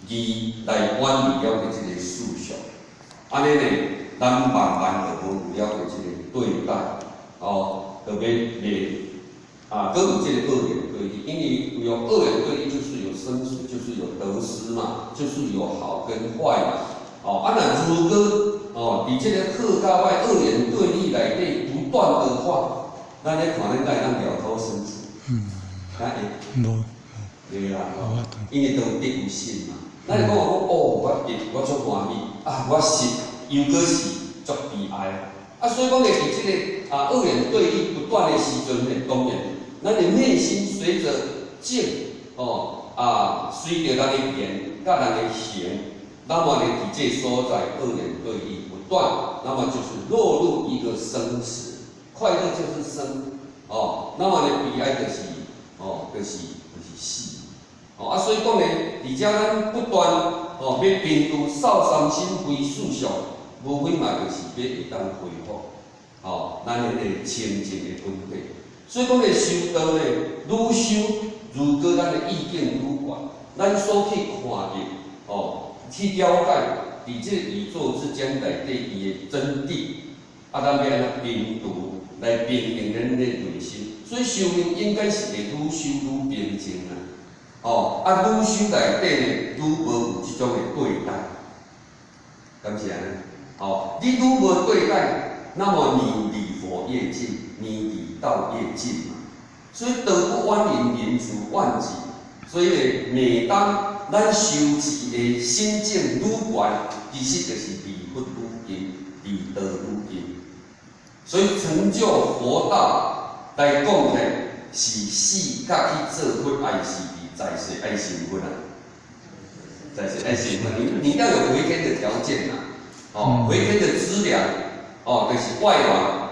而來遠離了這個世俗。按呢呢，咱慢慢就無有了這個對待，哦，特別袂啊，閣有這個二元對立，因為有二元對立，就是有生死，就是有得失嘛，就是有好跟壞嘛。哦，啊，若如果哦，佇這個好佮歹二元對立內底不斷的話，咱咧看咱敢會當了脫生死？敢會？無。袂啦，因為都有得有失嘛。咱會講講哦，我得我足歡喜，啊，我失又閣是足悲哀。啊，所以講咧，佇這個啊二元對立不斷的時陣呢，當然，咱的內心隨著境哦啊，隨著咱的言佮人的行，那麼呢，佇這所在二元對立不斷，那麼就是落入一個生死。快樂就是生，哦，那麼呢，悲哀就是哦，就是死。哦啊，所以講呢，佇遮咱不斷哦，欲摒除掃三心非四相，無非嘛就是欲會當恢復，哦，咱彼个清淨的本體。所以講咧，修道咧，愈修，如果咱的意境愈懸，咱所去看著，哦，去了解，佇這個宇宙之間內底伊的真諦，啊，咱欲按怎摒除來平定咱的內心。所以修行應該是會愈修愈平靜啊。哦，啊，愈修內底呢，愈無有這種的對待，敢是按呢？哦，你愈無對待，那麼你離佛越近，你離道越近嘛。所以道不遠人，人自遠之。所以呢，每當咱修持的心境愈懸，其實就是離佛愈近，離道愈近。所以成就佛道來講呢，是死甲去做佛，還是佇在世愛成佛啊？在世愛成佛，你要有回天的條件啊！哦，回天的資糧，哦，就是外緣，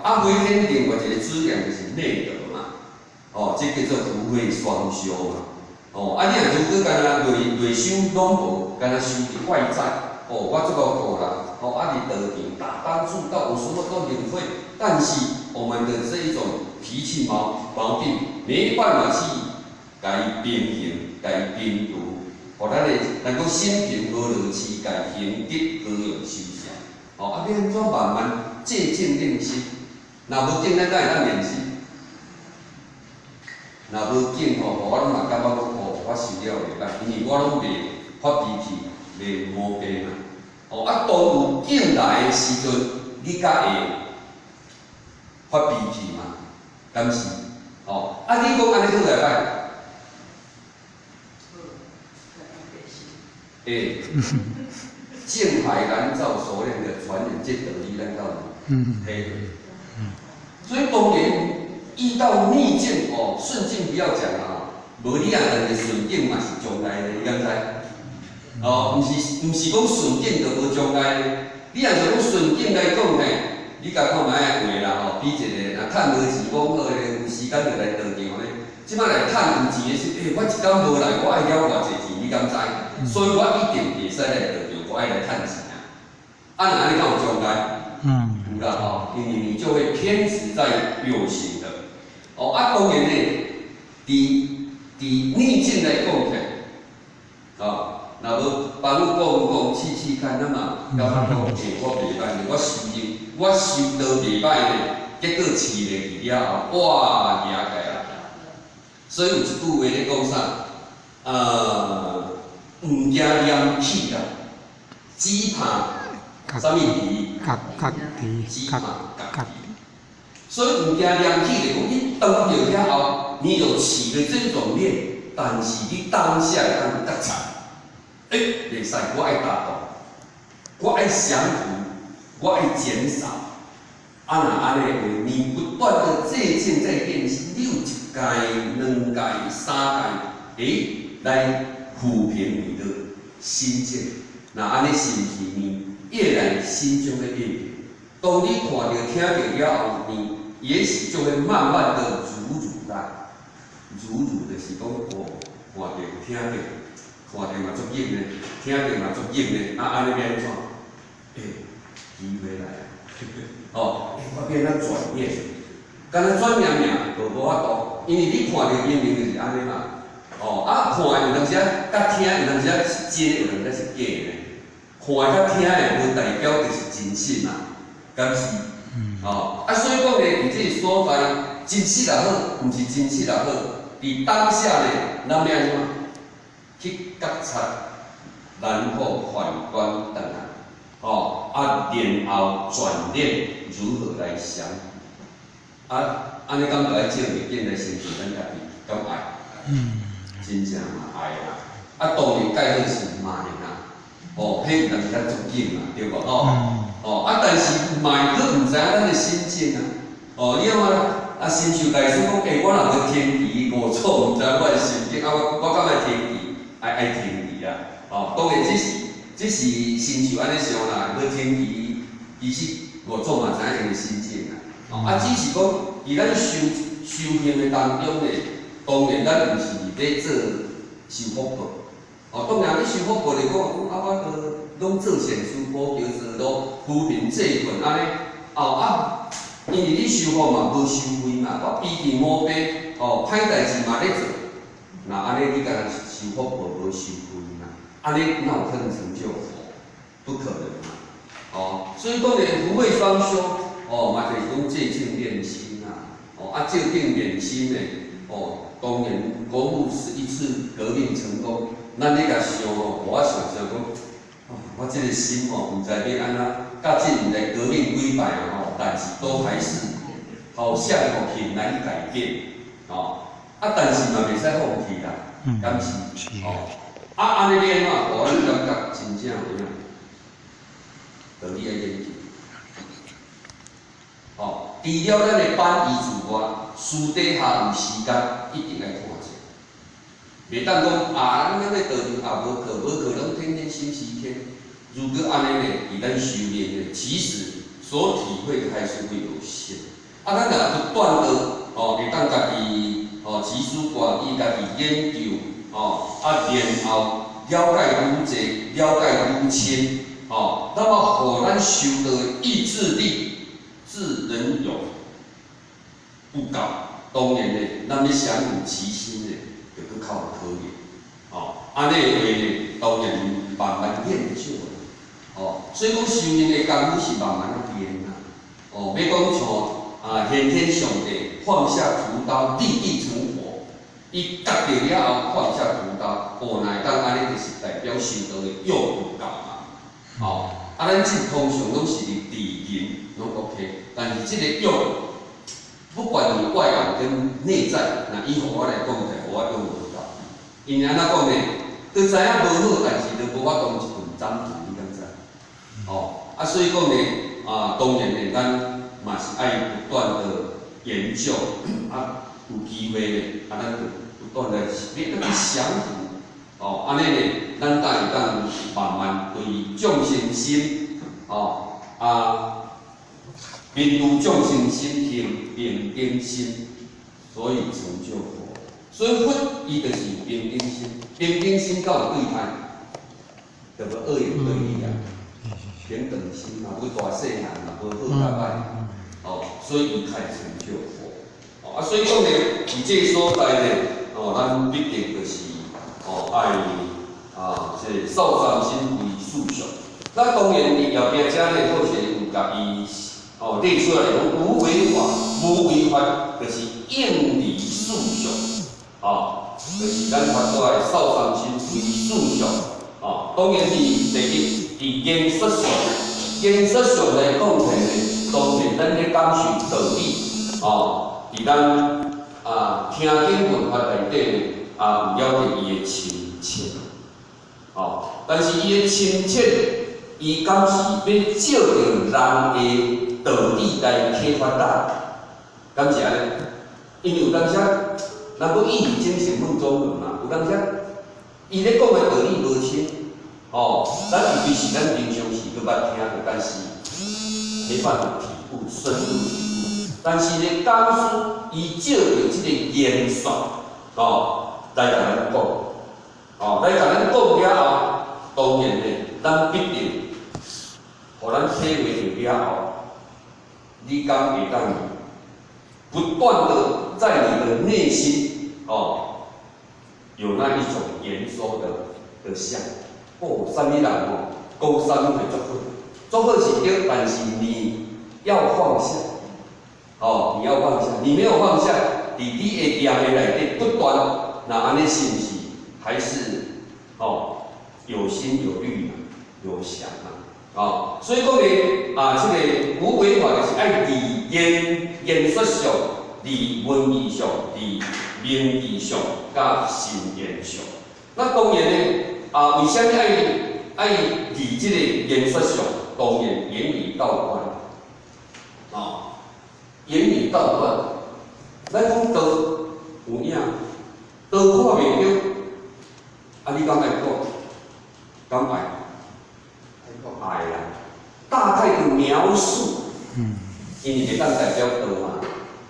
啊，回天另外一個資糧就是內德嘛。哦，這叫做福慧雙修嘛。哦，啊，你若如果干焦內內修攏無，干焦修佇外在，哦，我這個夠啦，哦，啊，佇道場打樁助道，我什麼都領會，但是我們的這一種脾氣毛病，沒辦法去共伊平衡，共伊平除，予咱的能夠心平和樂持戒行德和用修善。哦，啊，欲按怎慢慢借境練心？若無境，咱敢會當練心？若無境吼，我攏嘛感覺講，哦，我修了袂歹，因為我攏袂發脾氣，袂毛病嘛。哦，啊，當有境來的時陣，你才會發脾氣嘛，敢是？哦，啊，你講按呢好來歹？欸，境海難造所練的傳人，這道理咱敢有體會？所以當然遇到逆境哦，順境不要講啊，無你若當個順境嘛是障礙的，你敢知？哦，毋是講順境就無障礙的。你若是講順境來講嘿，你共看覓仔話啦吼，比一個若趁無錢講好咧，有時間就來道場咧。這擺來趁有錢的時，欸，我一工無來，我愛了偌濟錢，你敢知？所以我一定袂使來道場，我愛來趁錢啊。啊，若按呢敢有障礙？有啦吼，因為你就會偏執在有形的。哦，啊，當然呢，佇逆境來講起，哦，若無幫你講講試試看，那嘛感覺講，欸，我袂歹呢，我修行，我修道袂歹呢，結果飼落去了後，哇，贏起來。所以有一句話咧講啥？毋驚黏起啦，只怕啥物離？覺覺只怕覺離。所以毋驚黏起，就講你當著遐後，你有起了這種念，但是你當下會當覺察，欸，袂使，我愛打斷，我愛降伏，我愛減少。啊，若按呢話，你不斷的借境在練習，你有一屆、兩屆、三屆，欸，來撫平你的心境。若按呢是毋是你越來心就會越平？當你看著、聽著了後，你也許就會慢慢的如如啦，如如就是講哦，看著、聽著，看著嘛足癮的，聽著嘛足癮的，啊，按呢欲按怎？欸，機會來啊！哦，欸，我欲按怎轉念？干焦轉念爾，就無法度，因為你看著明明就是按呢嘛。哦，啊，看的有當時啊，佮聽有當時啊是真的，有當時是假的。看的佮聽的無代表就是真實嘛，敢是？哦，啊，所以講呢，佇這個所在，真實也好，毋是真實也好，佇當下呢，咱欲按怎去覺察，然後反觀轉來，哦，啊，然後轉念如何來想？啊，按呢敢著愛照鏡鏡來成就咱家己，敢愛？真正嘛愛啦。啊，當然蓋好是嘛會啦。哦，彼有當時較足緊嘛，對無吼？哦，啊，但是嘛會閣毋知影咱的心境啊。哦，你看啊，神秀大師講，欸，我若無停止五祖，毋知我的心境，啊，我敢愛停止，愛停止啊。哦，當然這是神秀按呢想啦，無停止，其實五祖嘛知影𪜶的心境啦。哦，啊，只是講佇咱修行的當中呢，當然咱毋是咧做修福報。哦，當然你修福報來講，啊，我都攏做善事，普橋做路，扶貧濟困按呢。哦啊，因為你修福嘛無收費嘛，我悲天魔病，哦，歹代誌嘛咧做，那按呢你敢若是修福報無收費嘛？按呢哪有可能成就佛？不可能嘛。哦，所以講呢，福慧雙修，哦，嘛就是講借鏡練心啊。哦，啊，借鏡練心呢，哦，當然國父十一次革命成功。咱咧共想吼，我想想講，哦，我這個心吼，毋知欲按怎，佮這毋知革命幾擺啊吼，但是都還是好像吼很難改變，哦，啊，但是嘛袂使放棄啦，敢是？哦，啊，按呢欲按怎，予咱感覺真正有影，道理愛研究。哦，除了咱的班儀之外，私底下有時間一定愛看者。袂當講啊，咱咧道場也無課，無課攏天天星期天。如果按呢呢，佇咱修煉呢，其實所體會的還是會有限。啊，咱若不斷的哦，會當家己哦集思廣益，家己研究哦，啊，然後了解愈濟，了解愈深，哦，那麼予咱修道的意志力自能有有夠。當然呢，咱欲降伏其心呢，就閣較有可能。哦，按呢的話呢，當然慢慢練就啦。哦，所以講修行的功夫是慢慢仔練啦。哦，欲講像啊，玄天上帝放下屠刀，立地成佛。伊覺著了後放下屠刀，哦，若會當按呢，就是代表修道的勇有夠嘛。哦，啊，咱這通常攏是佇佇人攏 OK，但是這個勇，不管你外養跟內在，若以予我來講，就我勇無夠。因為按怎講呢？都知影無好，但是都無法度一棍斬斷，你敢知？哦，啊，所以講呢，啊，當然呢，咱嘛是愛不斷的研究，啊，有機會呢，啊，咱就不斷來欲去降伏，哦，按呢呢，咱才會當慢慢對眾生心，哦，啊，面對眾生心行平等心，所以成就佛。所以佛伊就是有平等心，平等心敢有對歹？就無二元對立啊，平等心嘛，無大細漢嘛，無好佮歹，哦，所以伊較會成就佛。哦，啊，所以講呢，佇這個所在呢，哦，咱必定就是哦，愛啊，這個掃三身為四相。那當然，佇後壁遮呢，好勢有共伊哦列出來，無為法，無為法就是應離四相，哦，就是咱佛說的掃三身為四相。哦，當然佇第一，佇言說上，言說上來講起呢，當然咱咧感受道理，哦，佇咱啊聽經聞法內底呢，啊有了解伊的深淺，哦，但是伊的深淺，伊敢是欲照著人的道理來啟發咱，敢是按呢？因為有當時，人講義理精神分中文嘛，有當時，伊咧講的道理無深，哦，咱尤其是咱平常時閣捌聽過，但是沒辦法體悟，深入體悟。但是呢，講師伊照著這個言說，哦，來共咱講，哦，來共咱講了後，當然呢，咱必定，予咱體會著了後，你敢會當不斷的在你的內心，哦，有那一種言說的相。哦，啥物人哦，講啥物會足好，足好是對，但是你要放下，哦，你要放下，你沒有放下，佇你的念的內底不斷，那按呢是毋是還是哦有心有慮嘛，有想嘛，哦，所以講呢，啊，這個無為法就是愛佇言言說上，佇文字上，佇名字上，佮心言上。那當然呢，啊，為啥物愛愛佇這個言說上？當然言語道斷，哦，言語道斷。咱講道有影，道看袂著，啊，你敢愛講？敢愛？愛啦。大概的描述，因為會當代表道嘛。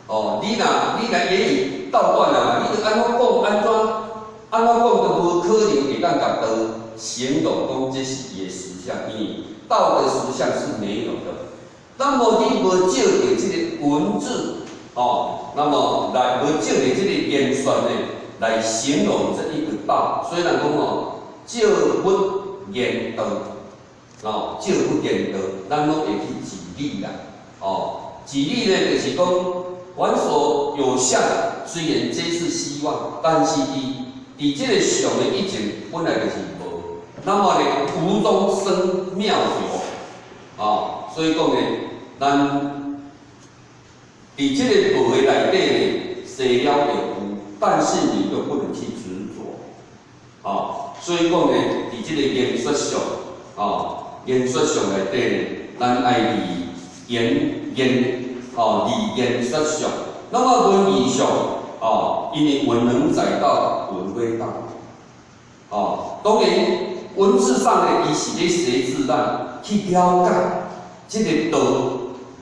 哦，你若言語道斷啊，你著按怎講，按怎按怎講都無可能會當共道形容講這是伊的實相，因為道的實相是沒有的。那麼你無借著這個文字，哦，那麼來無借著這個言說呢，來形容這一個道。雖然講哦，借物言道，哦，借物言道，咱攏會去舉例啦，哦，舉例呢，就是講凡所有相，雖然這是希望，但是佇佇這個相的以前本來就是無。那麼呢，無中生妙有，哦，所以講呢，咱佇這個無的內底呢，生了會有，但是你又不能去執著，哦，所以講呢，佇這個言說上，哦，言說上內底呢，咱愛佇言言，哦，佇言說上，那麼文字上，哦，因為文能載道，文非道，哦，當然文字上呢，伊是咧寫字咱去了解這個道，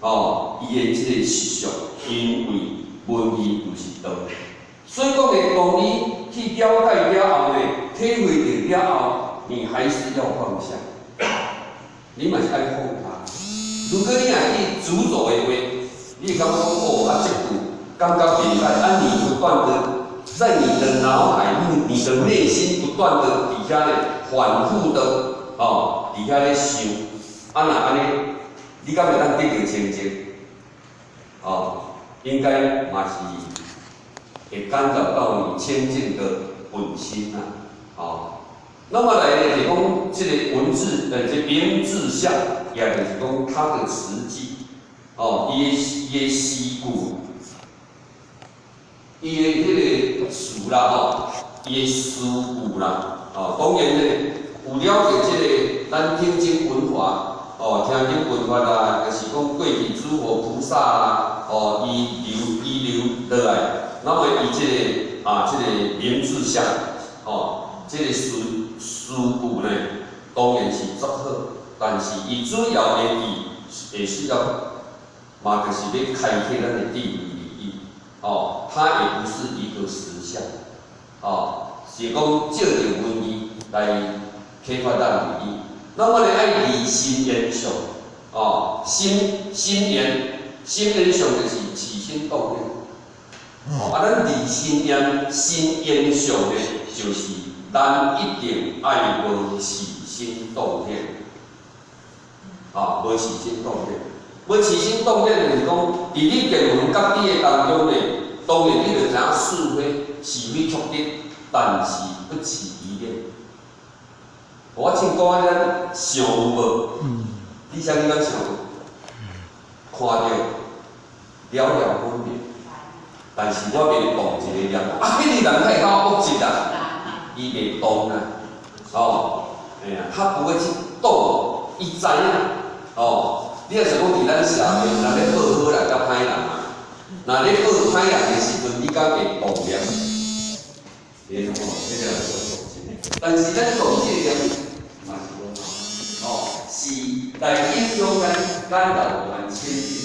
哦，伊的這個實相，因為文字就是道，所以講呢，當你去了解了後呢，體會著了後，你還是要放下，你嘛是愛放下。如果你若去執著的話，你會感覺講哦，啊，這句感覺袂歹，啊，你不斷的在你的腦海、你的內心不斷的佇遐咧反覆的哦，佇遐咧想，啊，若按呢，你敢會當得著清淨？哦，應該嘛是會干擾到你清淨的本心啊，哦。那麼來呢，就講這個文字，這名字相，也就是講它的詞句，哦，伊的詩句，伊的彼個詞啦，吼，伊的詩句啦，哦，當然呢，有了解這個咱聽經聞法，哦，聽經聞法啊，就是講過去諸佛菩薩啊，哦，伊留伊留落來，那麼伊這個啊，這個名字相，哦，這個詩詩句呢，當然是足好，但是伊主要的意會需要，嘛就是欲開啟咱的智慧而已，哦，它也不是一個實相，哦，是講借著文字來啟發咱而已。那麼呢，愛離心言相，哦，心心言，心言相就是起心動念，哦，啊，咱離心言心言相呢，就是咱一定愛無起心動念，啊，無起心動念，無起心動念就是講，佇你見聞覺知的當中呢，當然你就知影是非是非曲直，但是不起疑念。我凊講啊，咱想有無？你啥物敢想無？看著了了分明，但是我袂動一個念，啊，彼個人太較惡質啦，伊袂動啊，哦，哎呀，他不會去動，伊知影，哦，你若是講佇咱社會，人咧報好人佮歹人嘛，若咧報歹人的時陣，你敢會動念？會吼，彼個人但是咱動這個念嘛是無，哦，是來影響咱干擾我們清淨。